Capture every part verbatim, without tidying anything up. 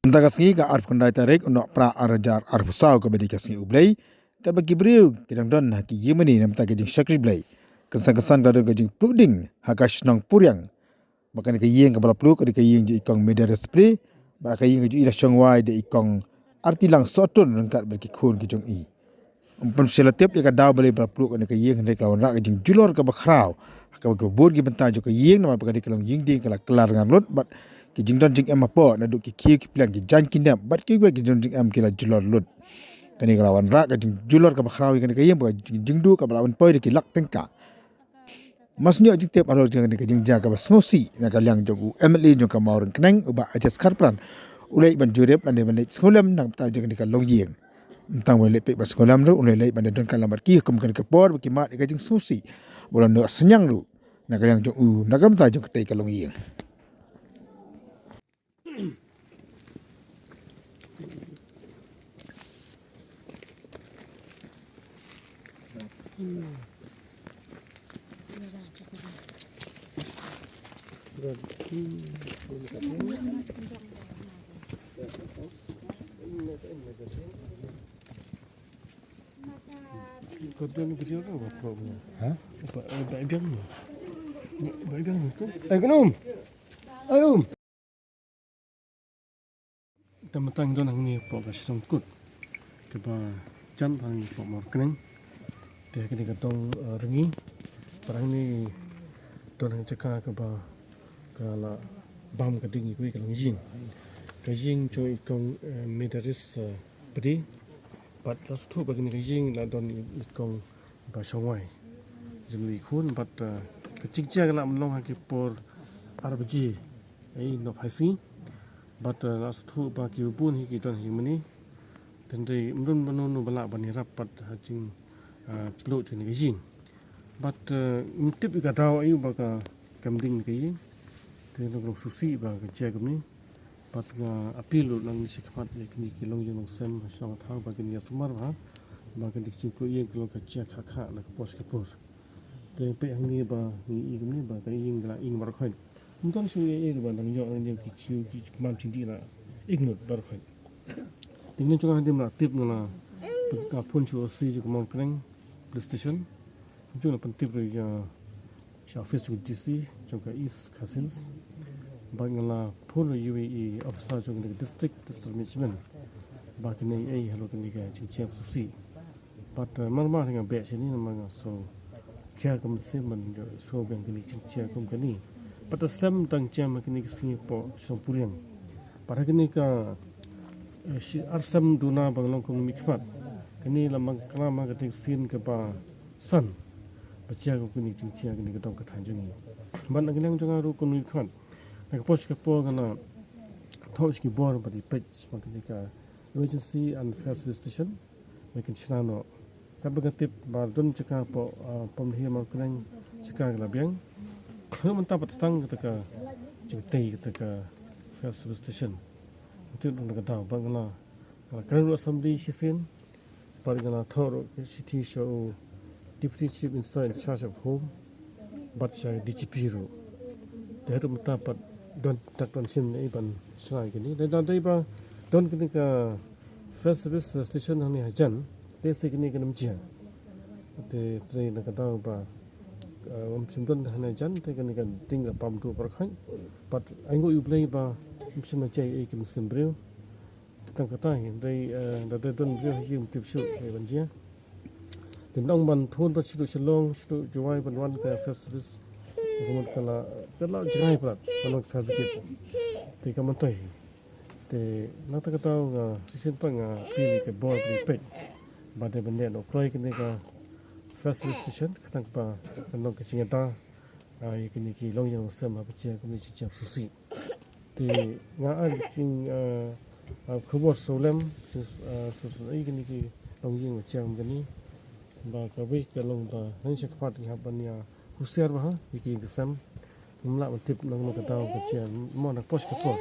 Mynta ka sngi ka arphew khyndai tarik u Nohprah ar hajar arphew saw kaba dei ka sngi U Blei, katba ki briew ki dang don ha ki ïing mane namar ka jingshakri Blei. Kynsan kynsan ka don ka jingpluh ding ha ka shnong Puriang. Ba kane ka ïing kaba la pluh ka dei ka ïing jong i kong Medar Spri, ba ka ïing jong i la shongwai da i kong Artilang Sohtun ryngkat bad ki khun ki jong i. Ym pynshai la tip ïa ka daw balei ba la pluh kane ka ïing, hynrei ka la wanrah ka jingjulor kaba khraw ha kaba bun ki bynta jong ka ïing, namar ba kane ka long ïing dieng, ka la kylla rngan lut bad ki jingdon jingem hapoh, naduh ki khiew ki pliang, ki jaiñ ki nep bad kiwei ki jingdon jingem ki la julor lut. Kane ka la wanrah ka jingjulor kaba khraw ïa kane ka ïing, ba ka jing, jingduh kaba la wan poi da ki lak tyngka. Mar shu ñiah jingtip halor jong kane ka jingjia kaba sngewsih na ka liang jong u M L A jong ka Mawryngkneng, u Bah Ajes Kharpran, u leit ban jurip lane ban leit sngewlem na ka bynta jong kane ka longïing. Ym tang ba u leit peit ban sngewlem ruh, u leit ban don ka lamar ki kum kane ka por ba ki mad ïa ka jingsngewsih ba u la noh synñiang ruh na ka liang jong u na ka bynta jong katei ka longïing. Ha? Ba, ba biang ni. Ba biang ni tu. Ai, kena um. Ai, um. Te mynta ngi don hangne hapoh ka shnong Kut kaba jan hangne hapoh Mawryngkneng. Te kane ka dong, eh, Rngi. Bad hangne don ha jaka kaba ka la bam ka ding ïa kawei ka longïing. Ka ïing jong i kong, eh, Medaris, eh, Pdi. Bad la sngewthuh ba kane ka ïing la don i, i kong ba shongwai. Jong i khun bad, eh, ka jingjia ka la ban long ha ki por ar baje. Ei, nohphai sngi. Bad, eh, la sngewthuh ba ki bun hi ki don hi mane. Hynrei ym don ba uno uno ba lah ban ïarap bad ha jing, eh, pluh jong kane ka ïing. Bad, eh, ym tip ïa ka daw aïu ba ka, kam ding kane ka ïing. Te ngi long sngewsih ba ka jia kumne. Bad nga appeal ruh nangne shakhmat ïa kine ki longïing longsem ha shnong ha thaw ba kin ïa sumar bha ba kane ka jingpluh ïing ka long ka jia kha kha na ka por sha ka por. Te peit hangne ba ngi i kumne ba ka ïing ka la ing baroh khoit. Ym don shuh ei ei ba dang ïoh nang ïoh ki khiew ki kmam jingdih la ing lut baroh khoit. Te ngi jong nga hadien ba la tip nga la phone sha u O C jong ka Mawryngkneng Police Station. Jong la pyntip ruh ïa sha office jong ka D C jong ka East Khasi Hills. Bad nga la phone ruh ïa i officer jong ka District Disaster Management ba kane ei halor kane ka jingjia sngewsih. Bad, eh, mar mar nga beh shane namar nga sngew khia ka mynsiem ban ïoh sngewbiang kane ka jingjia kum kane. Bad da slem dang jia ha kane ka sngi hapoh shnong Puriang. Bad ha kane ka, eh, shi ar snem duna ba nga long kum u mihkhmat. Kane la man ka la man ka dei ka sien kaba san ba jia kum kane ka jingjia ha kane ka dong ka thaiñ jong ngi. Bad na ka liang jong nga ruh kum u mihkhmat, na ka por sha ka por nga la thoh sha ki bor ba dei peit shaphang kane ka Emergency and Fire Service Station. Ba kin shna noh. Katba nga tip ba don jaka hapoh, ah, Pamdih Mawryngkneng jaka ka la biang. Haduh mynta pat tang kata ka jingtei kata ka fire service station. Nga tip na ka daw ba nga la, nga la kren ruh assembly shisien. Bad nga la thoh ruh ka shithi sha u Deputy Chief Minister in charge of Home. Bad sha D G P ruh. Te haduh mynta pat don tak don sien ei ban shna ïa kine. Dei, dei ba don kine ka fire service station hangne hajan, te sa kane kan ym jia. Te, te na ka daw ba, eh, ym shym don hangne hajan, te kane ka ding ka bam duh baroh khoit. Bad ai nguh ïa U Blei ba ym shym la jia ei ei ki mynsiem briew. Te tang kata hi, dei, eh, da dei don briew ha ïing ym tip shuh ei ban jia. Te nang ban phone pat shaduh Shillong, shaduh Jowai ban wan ka fire service. Ka mut ka la, ka la jngai pat ban wan fire brigade. Te ka myntoi hi. Te na kata ka daw nga shisien pat nga appeal ïa ka bor ba dei peit ba dei ban leh noh kloi kane ka fire service station, khnang ba kan long ka jingïada, ah, ïa kine ki longïing longsem haba jia kumne ka jingjia sngewsih. Te nga ai ka jing, ah, ah, khubor sawlem, jing, ah, sngewsih ïa kine ki longïing ba jia kum kane. Ba kawei ka long ba nang sha khmat ngi hap ban ïa husiar bha ha ïa ki ïing ki sem. Ngim lah ban tip na kano ka daw ka jia mo na ka por sha ka por.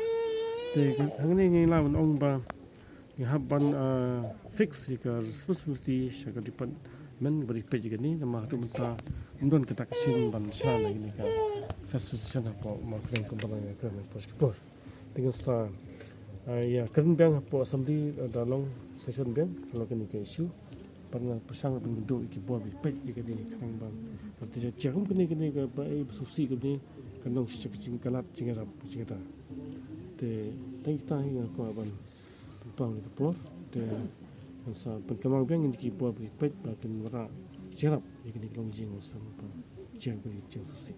Te hangne ngi lah ban ong ba ngi hap ban, ah, fix ïa ka responsibility sha ka department ba dei peit ïa kane, namar haduh mynta ym don kata ka sien ban shna ïa kane ka fire service station hapoh Mawryngkneng kumba la ngi kren na ka por sha ka por. Te ngin sa Ïa, kren biang hapoh assembly, da long session biang halor kane ka issue. Pat nga pyrshang ban duh ïa ki bor ba ki peit ïa kane ka kyrteng ban. Te jia kum kane, kane kaba sngewsih kane ka long shisha ka jingkhlad, jingïarap, jingïada. Te tang kita hi nga kwah ban pynpaw ïa ka por. Te ngan sa pynkynmaw biang ïa ki bor ba ki peit ba kin wanrah jingïarap ïa kane ka long jingïaseng ba jia ba jingsngewsih.